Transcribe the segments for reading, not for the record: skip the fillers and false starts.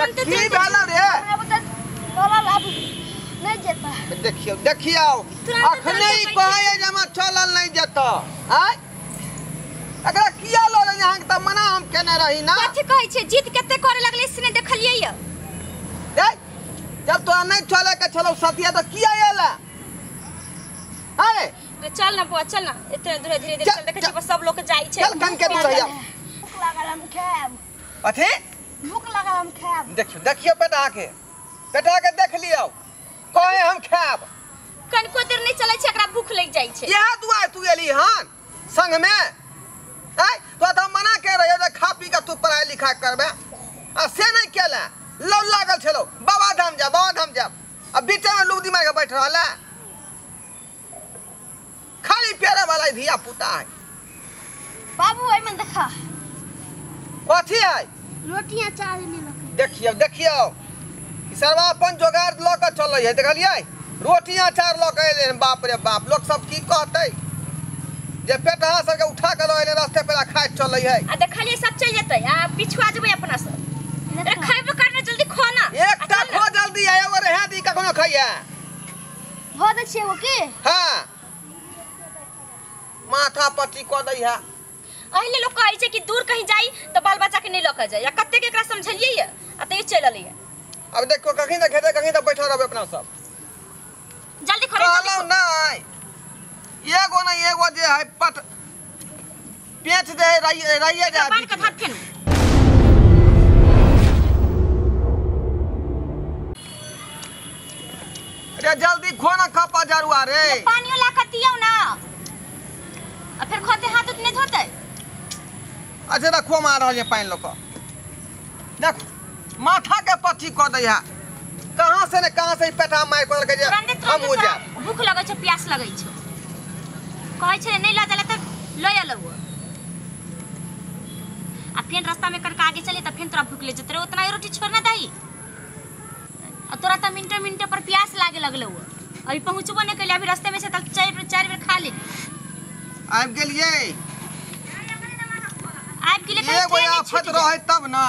तुरंत की भेल रे? चलल अब नहीं जेता। देखियो देखियो अखने ई कहै जे हमरा चलल नहीं जेता। आय एकरा किया लऽ लेलियै अहाँके? तऽ मना हम केने रही ना। कथी कहै छै? जीत कते करे लगलै से नहि देखलियै य। रे जब तोरा नहीं चले के छलौ सतिया तऽ किया एला? अरे रे चल ना बुआ चल ना, इतने दूर धीरे धीरे चल, देखै छी सब लोग जाइ छै। चल कन के दूर हैया। भूख लागल हम खाएब। कथी? भूख लागल हम खाएब। देखियो देखियो बेटा के, बेटा के देख लियो कहे हम खाएब। कनको देर नहीं चलै छै, एकरा भूख लागि जाइ छै। इएह दुआरे तू एली हन संग में? आय तो त मना के रहियो जे खा पी के तू पढ़ाई लिखाई करबे, आ से नहीं केला। लौ लागल छलो बाबा धाम जा बाबा धाम जा, आ बीचे में लुगदी मार के बैठ रहल है। खाली पेरे वाला धिया पुता है। बाबू एहिमे देखा कथी है? रोटी अचार लेलक। देखियो देखियो ई सरवा अपन जोगार लऽ के चलै है। देखलियै रोटी अचार लऽ के एलै। बाप रे बाप, लोग सब की कहतै जे पेटहा सबके उठा के लऽ एलै रास्ते पर खाइ चलै है। आ देखलियै सब चलि जेतै आ पिछुआ जेबै अपना सब। अरे खैबो करना जल्दी खो ना। एकटा खो जल्दी, आ एगो रहे दी कखनो खैया धो दै छियै एगो की? हां माथा पट्टी कऽ दै है। एहिले लोग कहै छै कि दूर कहीं जाई तऽ बाल बच्चा के नहीं लऽ के जाई। आ कते के एकरा समझलियै य आ तैयो चलि एलै। अब देखो कखन तऽ खेतै कखन तऽ बैठल रहबै अपना सब। जल्दी खो कहलौ नै एगो नै एगो जे है पट पेच दे रहिए जा। पानी के धर फेन। रे जल्दी खो ना खपा जरुआ रे। पानियो ला के दियौ ना, आ फिर खोते हाथ उत नहीं धोते। अच्छा रखो मार रहल पानि लऽ कऽ। देख माथा के पट्टी कऽ दै है। कहाँ से ने कहाँ से पेटा मारि कऽ देलकै जे हम हो जायब। भूख लगै छै प्यास लगै छै, कहै छै नहीं लऽ जाले तऽ लऽ एलौ। आ फेर रास्ता में कनका आगे चले तऽ फेर तोरा भूख ले जेतै। उतना रोटी छोड़ ना दही। आ तोरा तऽ मिनटो मिनटो पर प्यास लागे लगलौ। अभी पहुँचबो नहीं कैले, अभी रास्ते में से तक चारि बेर खा ले। आबि गेलियै आबि गेलियै तऽ एगो आफत रहै तब ना।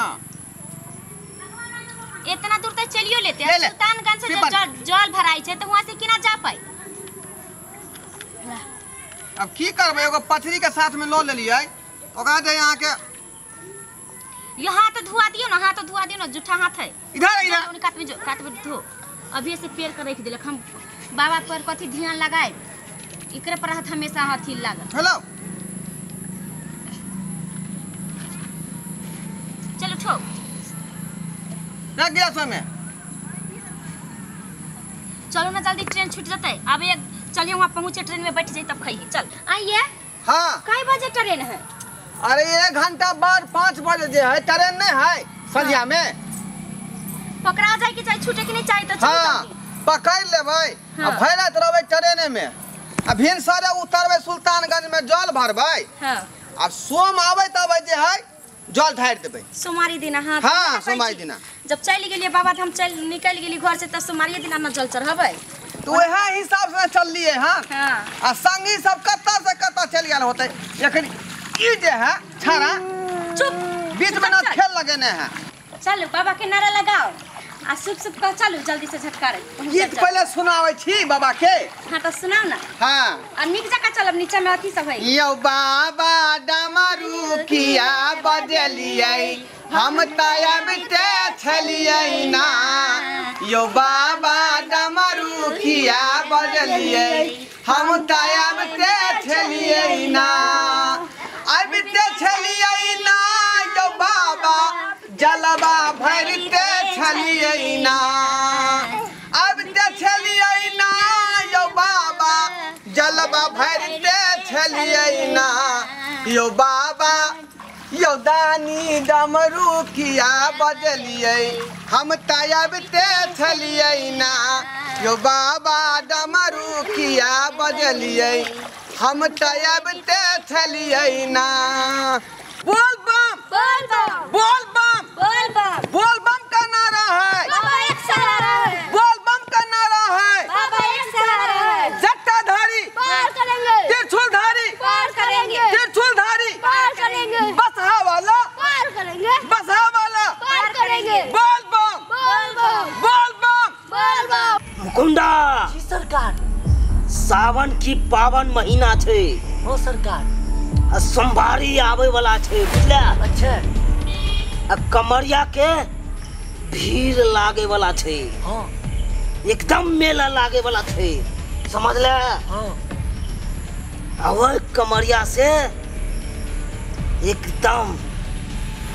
इतना दूर तक चलियो लेते। सुल्तानगंज से जब जल भराई छै तऽ वहां से केना जा पाई? अब की करबै, एगो पथरी के साथ में लऽ लेलियै ओकरा जे यहाँ के ये हाथ धुआ दियो ना, हाथ धुआ दियो ना, जूठा हाथ है। इधर इधर उन कात में जो कात में धो। अभी से पेड़ के रख देलक। हम बाबा पर कथी ध्यान लगाए, एकरे पर हाथ हमेशा हाथी लागल। हेलो चलो उठो। रख गया समय। चलो ना जल्दी ट्रेन छूट जतै। अब एक चलिए वहां पहुंचे ट्रेन में बैठ जाई तब खाइए। चल आइए। हां कई बजे ट्रेन है? अरे 1 घंटा बाद 5 बजे जे है ट्रेन नहीं है संध्या में। पकड़ा जाए कि चाहे छूटे कि नहीं चाहे तो चल। हां पकड़ लेबै। हाँ। आ भरि रात रहबै ट्रेने में। आ भिन सरे उतरबै सुल्तानगंज में जल भरबै। हां आ सोम आबै तब जे है जल ढारि देबै सोमवारी दिन। हां हां सोमवारी दिन जब चलि गेलियै बाबा धाम, चल निकलि गेली घर से तब सोमवारी दिन ना जल चढ़बै। तो वह हिसाब से चललिए। हां हां आ संगी सब कत्ता से कत्ता चलि गेल होतै। एखन ई जे है छाड़ा चुप बीच में ना खेल लगेने है। चल बाबा के नारा लगाओ आ सुप सुप कह चलू जल्दी से झटकार। गीत पहले सुनावे छी बाबा के। हां तो सुनाओ ना। हां आ नीक जकाँ चलब, नीचा में अथी सब है। यौ बाबा डमरू किया बजलियै हम तऽ अबिते छलियै ना। यौ बाबा डमरू किया बजलियै हम तऽ अबिते छलियै ना। अबिते छलियै ना यौ बाबा जलवा भरिते छलियै ना। अबिते छलियै ना यौ बाबा जलवा भरिते छलियै ना। यौ बाबा यौ दानी डमरू किया बजलियै हम तऽ अबिते छलियै ना। यौ बाबा डमरू किया बजलियै हम तऽ अबिते छलियै ना। बोल बम बोल बम बोल बम बोल बम बोल बम का नारा है बाबा एक सहारा है। बोल बम का नारा है बाबा एक सहारा है। जट्टाधारी पार करेंगे, त्रिशूलधारी पार करेंगे, त्रिशूलधारी पार करेंगे, बसहा वाला पार करेंगे, बसहा वाला पार करेंगे। बोल बम। जी सरकार। सावन की पावन महीना छे। हो सरकार। आ सोमवारी आवे वाला छे, बुझला? अच्छा। आ कमरिया के भीड़ लागे वाला छे। हाँ। एकदम मेला लागे वाला छे, समझ ले? हाँ। आ वह कमरिया से एकदम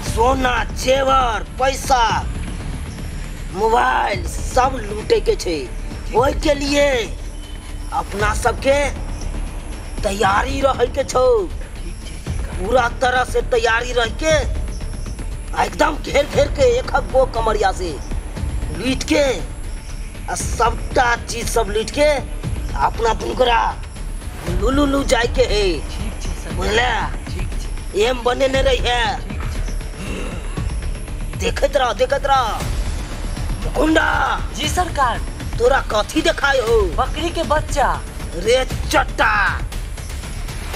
सोना जेवर पैसा मोबाइल सब लूटे के छे। ओहि के लिए अपना सबके तैयारी रहे के छो, पूरा तरह से तैयारी रह के एकदम घेर घेर के एक गो कमरिया से लूट के आ सबटा चीज सब लूट के अपना बुनकरा लुलु लू जाए के है, बुझला? एम बने नहीं रही है। देखत रहो, देखत रहो। मुकुंडा। जी सरकार। तोरा कथी दिखाई हो? बकरी के बच्चा। रे चट्टा,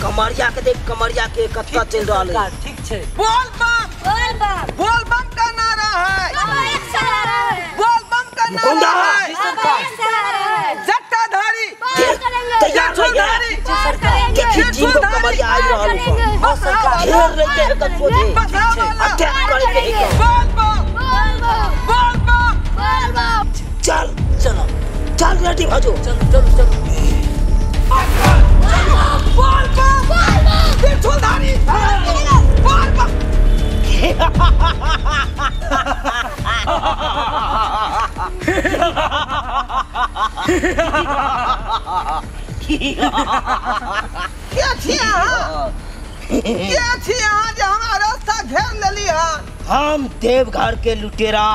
कमरिया के देख, कमरिया के कत्ता चल रहा है। ठीक छे। बोल बम, बोल बम, बोल बम का नारा है, बाबा एक सहारा है। बोल बम का नारा है, जी सरकार। जट्टाधारी तैयार हो गया। देखी जीव को कमरिया आई रहा है। घेर रहे के कत्तो दे अटैक करे के है। बोल बम, बोल बम, बोल बम, बोल बम। चल चलो चल, रेडी भाजो, चलो चलो चलो। बोल बम, त्रिशूलधारी, बोल बम। के छी अहाँ? के छी अहाँ जे हमरा रास्ता घेर लेली हन? हम देवघर के लुटेरा,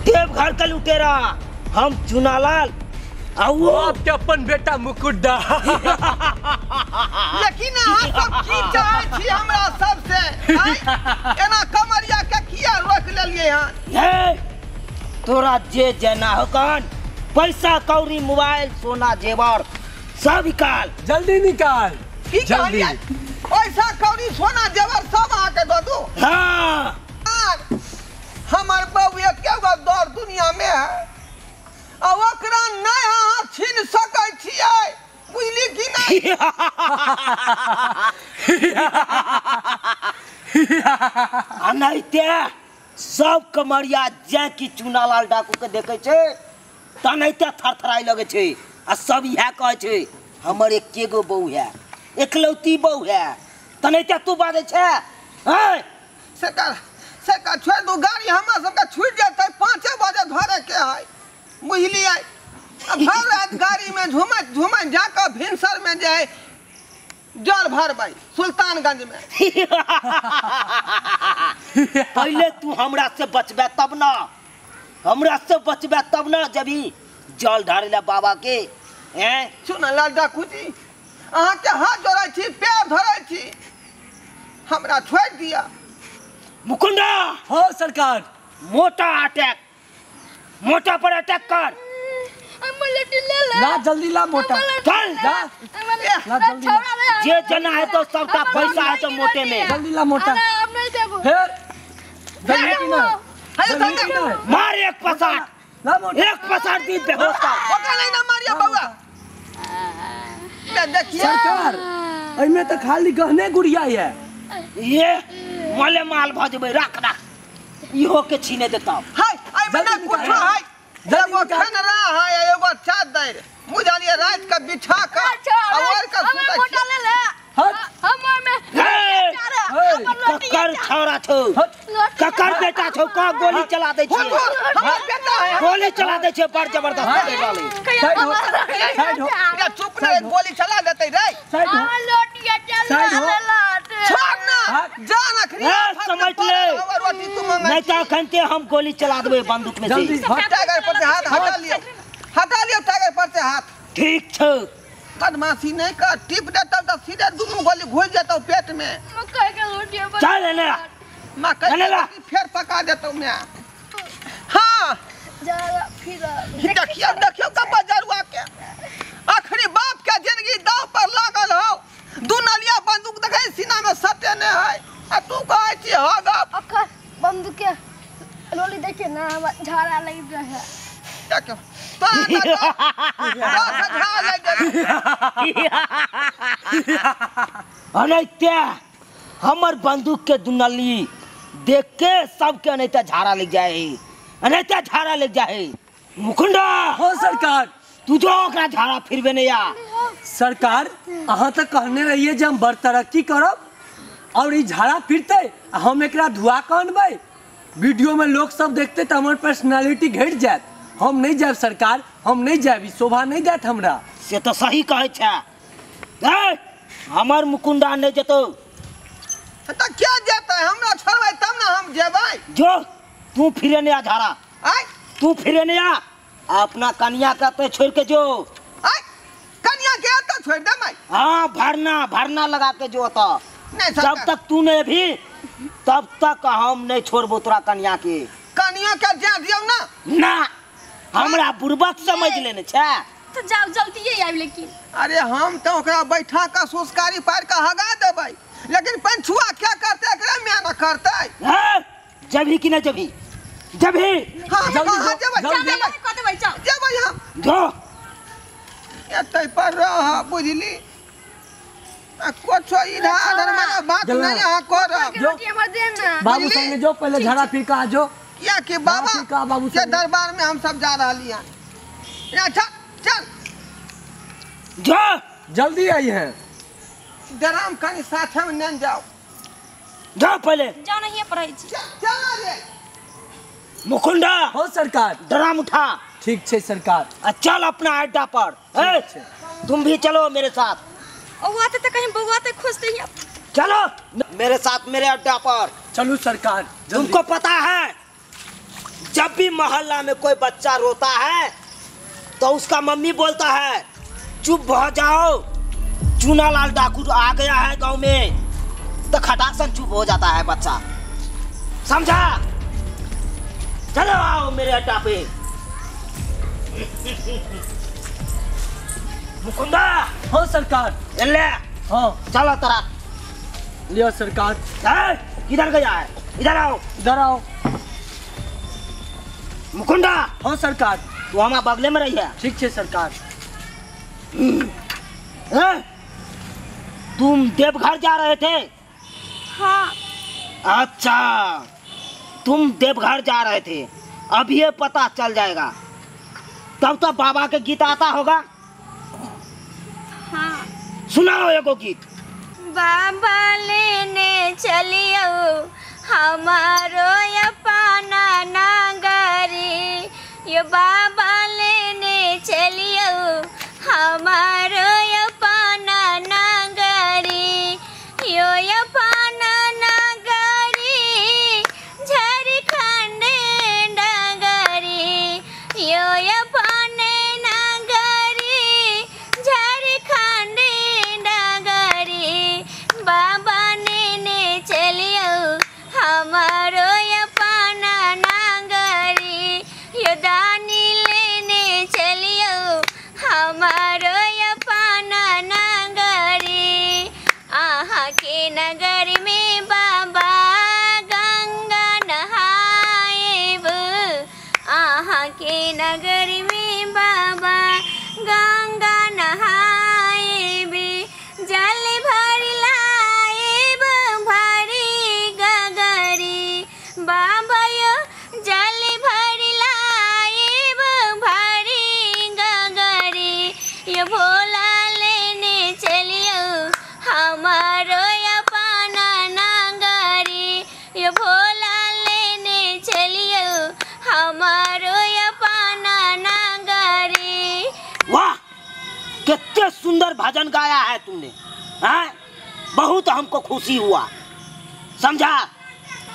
देवघर के लुटेरा हम चुनालाल आ वो आपके अपन बेटा मुकुंडा। लेकिन अहाँ सब की चाहै छी हमरा सबसे? एना कमरिया के किया रोक लेलियै हन? हे तोरा जे जेना होकन पैसा कौड़ी मोबाइल सोना जेवर सब निकाल, जल्दी निकाल। की कहलियै? पैसा कौड़ी सोना जेवर सब अहाँके दऽ दू? हाँ। हमर बहू एके गो दौड़ दुनिया में है आ ओकरा नहि अहाँ छीन सकै छियै, बुझली कि नहि? अनैते सब कमरिया जे कि चुनालाल डाकू के देखै छै तनैते थरथराइ लगै छै आ सब इएह कहै छै हमर एके गो बहू है, एकलौती बहू है, तनैते तू बाजै छै। हैं सरकार, सरकार छोड़ि दू, गाड़ी हमरा सबके छूटि जेतै, 5 बजे धरे के है, बुझलियै? भर रात गाड़ी में झूमैत झूमैत जाकऽ भिनसर में जे है जल भरबै सुल्तानगंज में। पहले तू हमरा से बचबे तब ना, हमरा से बचबे तब ना जबी जल ढारे ला बाबा के। हैं चुनालाल डाकू जी, अहाँके हाथ जोड़ै छी, पैर धरै छी, हमरा छोड़ि दिअ। मुकुंडा। हो सरकार। मोटा अटैक, मोटा पर अटैक कर। ला जल्दी ला मोटा, चल ला ला जल्दी ला। जे जना है तो सबका पैसा है तो मोटे में। जल्दी ला मोटा। फिर जल्दी ना, मार एक पसार, ला मोटा एक पसार दी बेहोश का। ओकरा नहीं ना मारिया बउआ। देखिए सरकार, एमे तो खाली गहने गुड़िया है। ये माले माल भजबे, रख रख इहो के छीने देता। हाय एमे ना कुछो है, एगो खनरा है एगो चादर, बुझलियै? रात के बिछा के और के सुतै मोटा ले ले। हमर में ककर छौड़ा छौ, ककर बेटा छौ, का गोली चला दै छै? हमर बेटा है, गोली चला दै छै, बड़ जबरदस्त दे डाली। साइड हो, साइड हो, चुप ना, गोली चला देतै रे। साइड हो, लोटिया चल छोड़ ना, जान अखनी समझ ले, नहीं तो अखन ते हम गोली चला देबै बंदूक में से। टाइगर पर से हाथ हटा लियो, हटा लियो टाइगर पर से हाथ। ठीक छौ। बदमाशी नहीं कर, टिप देतौ त सीधे दुनू गोली घुस जेतौ पेट में। चल एने मां कह फेर पका देतौ मैं। हां देखियो देखियो कब बजरुआ के आखिरी बाप के जिंदगी दाव पर लागल हो। दू नलिया बंदूक देखै सीना में सटे ने है आ तू कहै छी ह गप। अखन बंदूक के लोली देखे ना हमरा झाड़ा लग रहा है। देखियो तोरा 10,000 लागि गेल। अनैते हमर बंदूक के दुनली देख के सबके अनैते झाड़ा लग जाए, अनैते झाड़ा लग जाए। मुकुंडा। हाँ सरकार। तू जो ओकरा झाड़ा फिरबे नहीं आ। सरकार अहाँ तो कहने रहिए जे हम बड़ तरक्की करब और ई झाड़ा फिरते हम एकरा धुआ के अनबै, वीडियो में लोग सब देखते तो हमार पर्सनालिटी घट जायत। हम नहीं जायब सरकार, हम नहीं जायब, ई शोभा नहीं देत हमरा। से तो सही कहै छै। हमर मुकुंडा नहीं जेतौ। तो क्या जेतै? हमरा छोड़बै तब ना हम जेबै। जो तू फिरे नहीं आ झाड़ा, तू फिरे नहीं आ, अपना कन्या के तो छोड़ के जो। कन्या के तो छोड़ देबै? हाँ भरना भरना लगा के जो तो। नहीं जब तक तू नहीं भी तब तक हम नहीं छोड़बो तोरा कन्या के। कन्या के जा दियौ ना। ना हमरा बुड़बक समझ लेने छै। तो जाओ जल्दी ये आबि। लेकिन अरे हम तो ओकरा बैठा के सुस्कारी पार के हगा देबै, लेकिन पंछुआ क्या करते एकरा में ना करते। हां जबी कि ना जबी? जबी। हां जल्दी जेबै, जल्दी क देबै, जाओ जेबै हम। जो एतै पर रह बुझली, कुछ इधर उधर में बात नहीं यहाँ करब। रोटी हमर दे ना। बाबू संगे जो पहले झाड़ा फिर का जो। किया कि बाबा बाबू के दरबार में हम सब जा रहा हैं। अच्छा चल जा जल्दी आई है। डराम कहीं साथ में नहीं जाओ। जाओ पहले जाओ नहीं पर चल रे मुकुंडा। हो सरकार। ड्राम उठा। ठीक छे सरकार। चल अपना अड्डा पर। ए, तुम भी चलो मेरे साथ। आते तो कहीं बउआ खोजते ही। चलो मेरे साथ मेरे अड्डा पर। चलो सरकार। तुमको पता है जब भी मोहल्ला में कोई बच्चा रोता है तो उसका मम्मी बोलता है चुप हो जाओ, चूनालाल डाकू आ गया है गांव में, तो खटासन चुप हो जाता है बच्चा, समझा? चलो आओ मेरे अड्डा पे। मुकुंदा। हाँ सरकार। ले। हाँ चलो तरा लियो सरकार। किधर गया है? इधर आओ, इधर आओ। मुकुंदा। हाँ सरकार। तू हमारे बगले में रही है। ठीक है सरकार। तुम देवघर जा रहे थे? हाँ। अच्छा तुम देवघर जा रहे थे, अब ये पता चल जाएगा। तब तो बाबा के गीत आता होगा। हाँ सुनाओ एगो गीत। बाबा लेने चलियो हमारो अपना नागरी, यो बाबा लेने चलियो हमारो अपना नागरी, यो अपना नागरी झारखंड डगरी, यो अपने नागरी झारखंड डगरी, बाबा लेने चलियो हमारो अपना नागरी, यो दानी लेने चलियो हमारो अपना नागरी। आहा के नगर में बाबा गंगा नहाएब, आहा के नगर में बाबा गंगा नहाएब, जल भर लाएब भरी गगरी, बाबा यो जल भर लाएब भरी गगरी, यो भोला लेने चलियो हमारो अपना नागरी, यो भोला लेने चलियो हमारो अपना नागरी। वाह कितने सुंदर भजन गाया है तुमने, हाँ? बहुत हमको खुशी हुआ, समझा?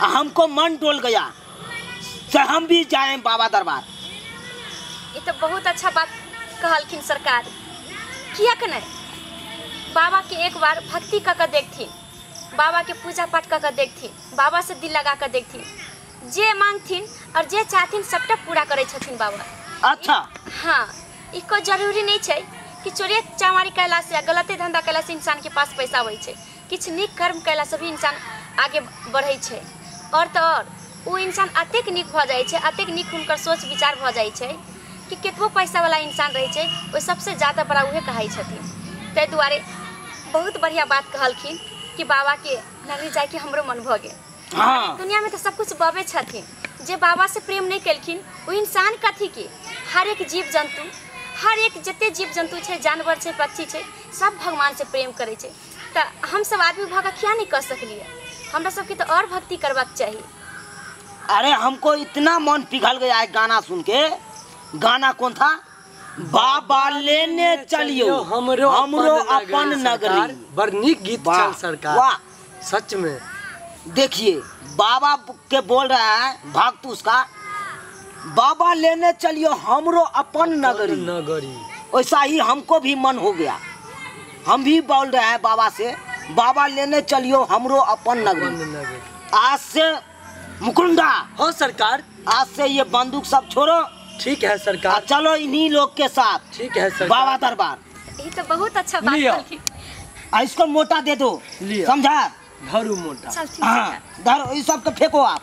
हमको मन डोल गया से हम भी जाएं बाबा दरबार। ये तो बहुत अच्छा बात कहलखिन सरकार। किया के नहीं बाबा के एक बार भक्ति कर के देखथिन, बाबा के पूजा पाठ कर के देखथिन, बाबा से दिल लगा कर देखथिन, जे मांगथिन और जे चाहथिन सबटा पूरा करे छथिन बाबा। अच्छा। हाँ इको जरूरी नहीं छै कि चोरी चमारी कैला से गलते धंधा कैला से इंसान के पास पैसा अबै छै, किछु नीक कर्म कैला से भी इंसान आगे बढ़ै छै। और तो और वो इंसान अतेक नीक भऽ जाइ छै, अतेक नीक हुनकर सोच विचार भऽ जाइ छै कि केतबो पैसा वाला इंसान रहै छै ओ सबसे ज्यादा बड़ा उहे कहै छथिन। ताहि दुआरे बहुत बढ़िया बात कहलखिन कि बाबा के नगरी जाके हमरो मन भ गेल। हाँ। दुनिया में तो सब कुछ बाबे छथिन, जे बाबा से प्रेम नहीं केलखिन ओ इंसान कथी के। हर एक जीव जंतु, हर एक जते जीव जंतु छै, जानवर छै, पक्षी छै, सब भगवान से प्रेम करै छै। त हम सब आदमी भऽ कऽ किया नहीं कर सकलियै? हमरा सबके तो और भक्ति करबाक चाहिए। अरे हमको इतना मन पिघल गया है गाना सुन के। गाना कौन था? बाबा लेने चलियो हमरो अपन नगरी। बड़ नीक गीत छल सरकार, वाह सच में। देखिए बाबा के बोल रहा है भक्त उसका, बाबा लेने चलियो हमरो अपन नगरी नगरी। वैसा ही हमको भी मन हो गया, हम भी बोल रहे हैं बाबा से, बाबा लेने चलियो हमरो अपन नगरी। आज से मुकुंदा, हाँ सरकार, आज से ये बंदूक सब छोड़ो। ठीक है सरकार, चलो इन्हीं लोग के साथ। ठीक है सरकार, बाबा दरबार। ये तो बहुत अच्छा बात है। इसको मोटा दे दो, समझा? धरू मोटा। हाँ धरो, ये सब तो फेंको आप।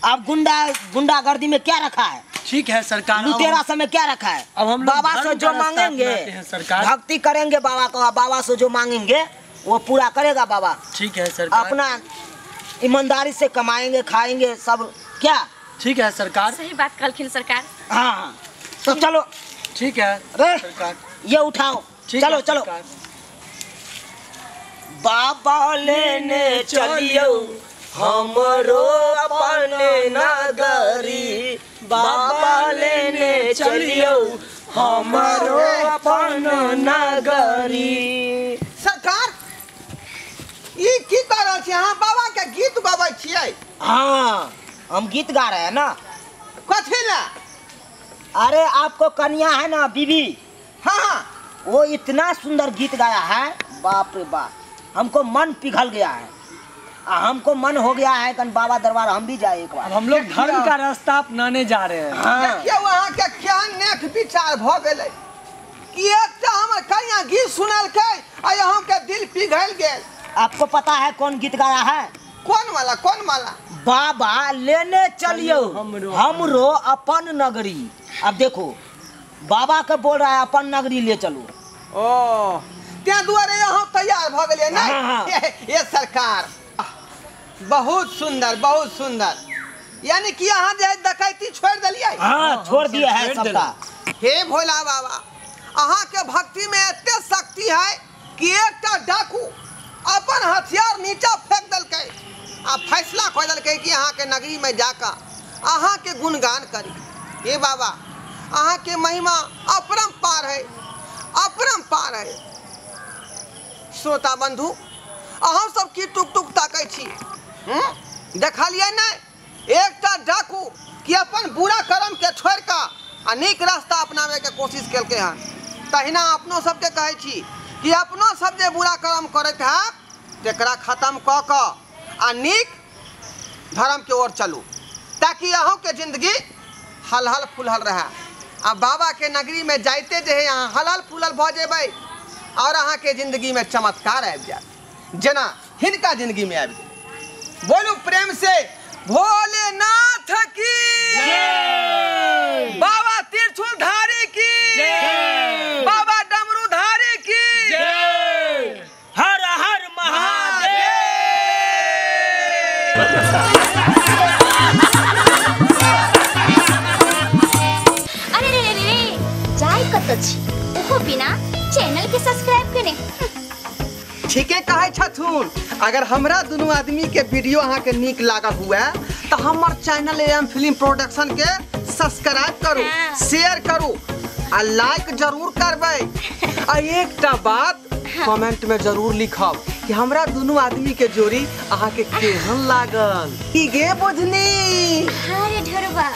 आप गुंडा गुंडागर्दी में क्या रखा है? ठीक है सरकार, लुटेरा समय क्या रखा है? अब हम बाबा से जो मांगेंगे, भक्ति करेंगे बाबा को, बाबा से जो मांगेंगे वो पूरा करेगा बाबा। ठीक है सरकार, अपना ईमानदारी से कमाएंगे खाएंगे सब। क्या ठीक है सरकार, सही बात कहलखिन सरकार। हाँ तो चलो ठीक है सरकार, ये उठाओ, चलो चलो। बाबा लेने चलियो हमरो अपन नगरी, बाबा लेने चलियो हमरो अपन नगरी। सरकार ई की कर रहल छी अहाँ? बाबा के गीत गाबै छियै? हाँ हम गीत गा रहे हैं ना। कथी ला? अरे आपको कन्या है ना बीबी, हाँ वो इतना सुंदर गीत गाया है, बाप रे बाप, हमको मन पिघल गया है। हमको मन हो गया है कि बाबा दरबार हम भी जाए एक बार। हम लोग धर्म का रास्ता अपनाने जा रहे हैं। हाँ। देखियौ अहाँ के क्या नेक विचार भ गेलै कि एकटा हमर कन्या गीत सुनलकै आ अहाँ के दिल पिघल गेल। आपको पता है कौन गीत गाया है? कौन वाला? कौन वाला? बाबा लेने चलियो हमरो अपन नगरी। अब देखो बाबा के बोल रहा है अपन नगरी ले चलो। ओ त्या दुआरे अहाँ तैयार भ गेलियै ने? हाँ। ये सरकार बहुत सुंदर, बहुत सुंदर। यानी कि अहाँ जे डकैती छोड़ देलियै? हाँ छोड़ दिया है सबका। हे भोला बाबा, अहाँ के भक्ति में एते शक्ति है कि एकटा डाकू अपन हथियार नीचा फेंक देलकै आ फैसला कऽ देलकै कि अहाँ के नगरी में जाकर अहाँ के गुणगान करी। हे बाबा, अहाँ के महिमा अपरम्पार है, अपरम्पार है। श्रोता बंधु, अहाँ सब की टुक टुक ताकै छी? देखलियै नहि एकटा डाकू कि अपन बुरा कर्म के छोड़ि कऽ आ नीक रास्ता अपनाबै के कोशिश केलकै हन। तहिना अपनो सबके कहै छी कि अपनो सब जे बुरा कर्म करैत हैब तकरा खत्म कऽ कऽ आ नीक धर्म के ओर चलू, ताकि अहूँके जिंदगी हलहल फुलहल रहए। आ बाबा के नगरी में जाइते जे है अहाँ हलहल फुलहल भऽ जेबै और अहाँके जिंदगी में चमत्कार आबि जायत, जेना हिनका जिंदगी में आबि गेल। बोलू प्रेम से भोलेनाथ की जय, बाबा त्रिशूलधारी की जय, बाबा डमरूधारी की जय, हर हर महादेव। अरे रे रे रे, जाय कत छी ओहो बिना चैनल के सब्सक्राइब केने? ठीके कहै छथुन। अगर हमरा दुनू आदमी के वीडियो अहाँ के नीक लागल हुए तो हमर चैनल एम फिल्म प्रोडक्शन के सब्सक्राइब करू, शेयर करू आ लाइक जरूर करबै। आ एकटा बात कमेंट में जरूर लिखब कि हमरा दुनू आदमी के जोड़ी अहाँ के केहन लागल। की गे बुझनी? हाँ रे ढोरबा।